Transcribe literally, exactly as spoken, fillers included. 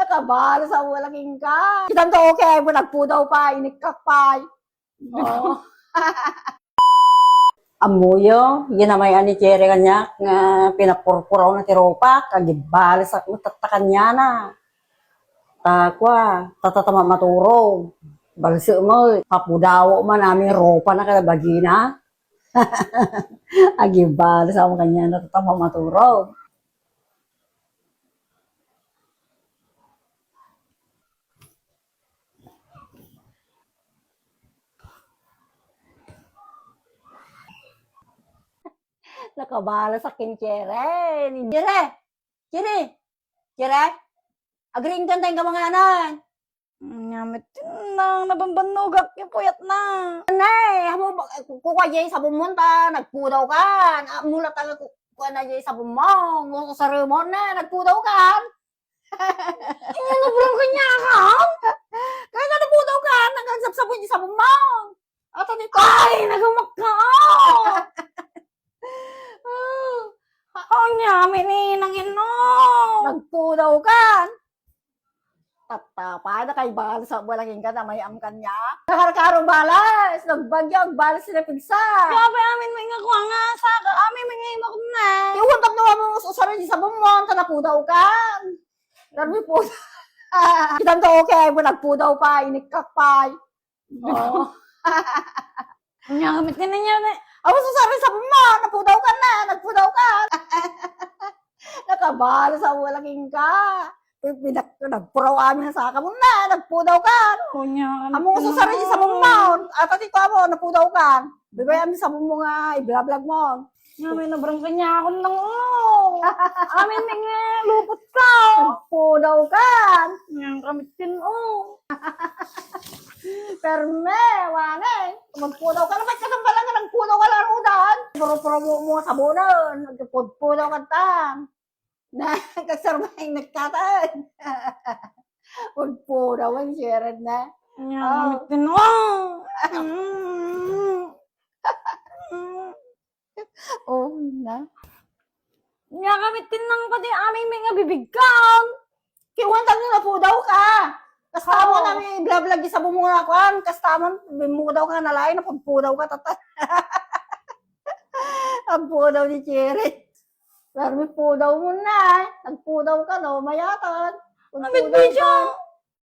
Kabalo sa wala king ka. Kitam to, okay, mo nagpudaw pa, inikkak pa. Oo. Ammoyo, ginamay-an ni Cherry kaniak nga pinapurpuraw na ti ropak, agibales ak, tatta kaniana. Ta kua, tatta ta maturog. Balse mo, papudawo man amin ropa na kada bagina. Agibales ako kaniana, tatta maturog. Nakabales ak ken Cherry. Cherry! Cherry! Cherry! Agriingkan tayo kamanganan. Nga met nang nabambannogak, puyat na. Nay, amo ba, kukua jay sabon mo ta, nagpudaw kan. Ah, mula taga ku-, kukua na jay sabon mo. Nguso saremon na, nagpudaw kan. Ay, ano, bro, kanya ka? Kaya nga napudaw kan, hanggang sabsabon yung sabon mo. Ato nito. Ay, nagamak ka! Oh, niya, amin ni nang ino. Nagpudaw kan. Tattapa, na kay balas sa balaking ka na may amkan niya. Kakarkaro balas, nagbagyo, agbalas sila pigsa. Grabe, amin may nga kuha nga, sa amin may nga imakom na. Iwan tapno mo, usarin sa bumon, ta napudaw kan. Darbi po. Kitam to, okay, mo nagpudaw pa, inikkak pa. Oo. Nya, gamit ka na niya, ne. Awa, susari sa mo, napudaw ka na, nagpudaw ka. Nakabalo sa walaking ka. Pinak-, nagpuraw amin sa kamun na, nagpudaw ka. Kunya, amo, susari sa mo, at ati ko mo, napudaw ka. Bibay amin sa mo nga, i-vlog mo. Nga, may nabrang kanya akon lang, oh. Amin, may nga lupot ka, oh. Nagpudaw ka. Nga, kamitin, oh. Perme, wane. Magpudaw ka naman, kasambala nga nagpudaw ka lang, udan. Puro-puro mo, mo sabunan. Nagpudpudaw ka tan. Na, kasarmay nagkatan. Pudpudaw, ang siyaran na. Nga, oh. Kamitin, oh. Mm. Oh, na. Nga kami tinang pati amin may nga bibigkan. Kiwan tayo napudaw ka. Kasta mo na may vlog-vlog sa bumunga kuan. Kasta mo, bimudaw ka na lain, napagpudaw ka, tata. Ang pudaw ni Cherry. Pero may pudaw mo na. Nagpudaw ka, no? Mayatan. Ang video.